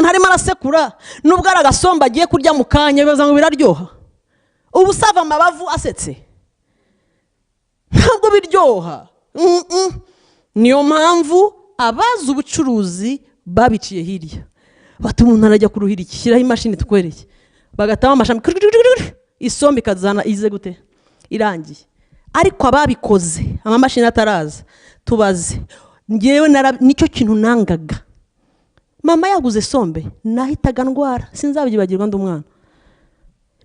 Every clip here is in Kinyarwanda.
Umuntu arimo arasekura, nubwo ari agasombe agiye kurya mu kanya, bibaza ngo biraryoha. Ubu usava amabavu asetse, ntabwo biryoha. Niyo mpamvu abazi ubucuruzi babiciye hirya, bati umuntu arajya kuruhira iki, shyiraho imashini tukwereke, bagatamo amashami, isombe ikazana ize gute irangiye. Ariko ababikoze amamashini ataraza, tubaze ngewe nicyo kintu nangaga. Mama yaguze sombe nahitaga ndwara, sinzabyibagirwa, ndi umwana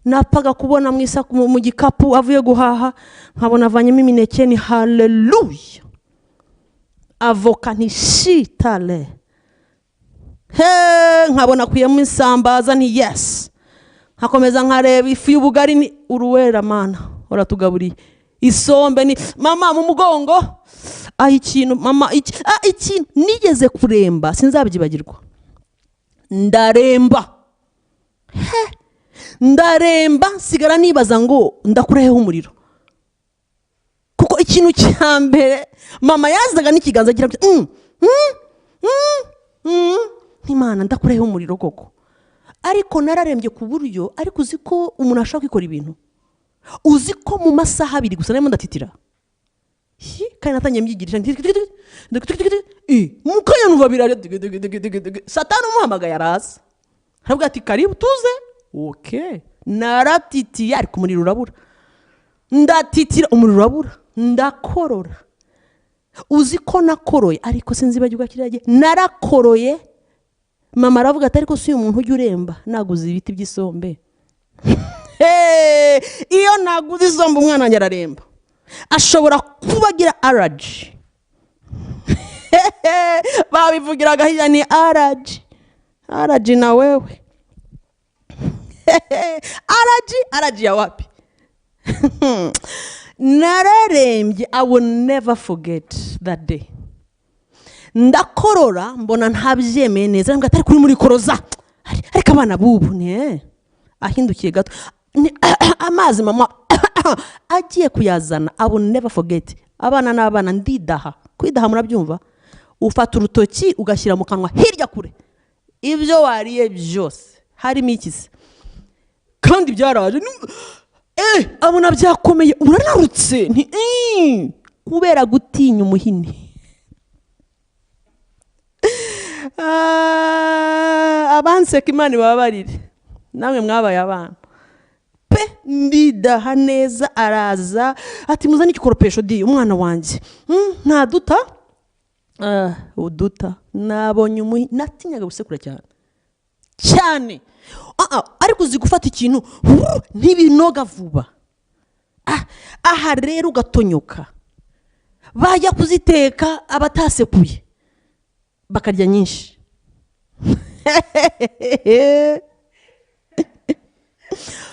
napfaga kubona mu gikapu avuye guhaha, nkabona avanyemo imineke, ni haleluya, avoka ntishitale he, nkabona akuyemo isambaza, ni yes, nkakomeza nkareba ifu y'ubugari, ni uruwera, mana uratugaburiye. Isombe ni mama mu mugongo, ah ikintu mama iki, ah ikintu nigeze kuremba sinzabyibagirwa, ndaremba he, ndaremba nsigara nibaza ngo ndakuraheho umuriro, kuko ikintu cya mbere mama yazaga n'ikiganza agira ati, Imana ndakuraheho umuriro koko. Ariko nararembye ku buryo, ariko uzi ko umuntu ashobora kwikora ibintu, uzi ko mu masaha abiri gusa narimo ndatitira, kandi natangiye mbyigirisha, mu kanya numva birare, Satani umuhamagaye araza aravuga ati karibu tuze, okay. Naratitiye ariko umuriro urabura, ndatitira umuriro urabura, ndakorora. Uzi ko nakoroye, ariko sinzibagirwa kiriya gihe narakoroye. Mama aravuga ati ariko si uyu muntu ujya uremba, naguze ibiti by'isombe. Iyo naguze isombe umwana wanjye araremba, ashobora kuba agira araji. Babivugiraga hirya ni araji, araji na wewe araji, araji ya wapi? Nararembye, I will never forget that day. Ndakorora mbona ntabyemeye neza, ntabwo atari kuri muri koroza, ariko abana bubu ni ahindukiye gato amazi mama agiye kuyazana. I will never forget. Abana n'abana ndidaha, kwidaha murabyumva, ufata urutoki ugashyira mu kanwa hirya kure, ibyo wariye byose harimo ikise kandi byaraje, abona byakomeye, uranarutse kubera gutinya umuhini. Abanseka Imana ibabarire, namwe mwabaye abana pe. Ndidaha neza, araza ati muzane igikoropesho di umwana wanjye, ntaduta uduta. Nabonye umuhini, natinyaga gusekura cyane cyane, ariko uzi gufata ikintu ntibinoga vuba, aha rero ugatonyoka, bajya kuziteka abatasekuye bakarya nyinshi.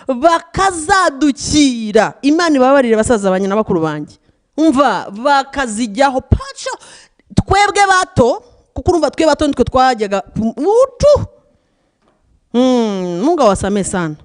Bakazadukira, Imana ibabarire basaza banjye na bakuru banjye, umva bakazijyaho paco. Twebwe bato, kuko urumva twe bato nitwe twajyaga utu munga wasame sana.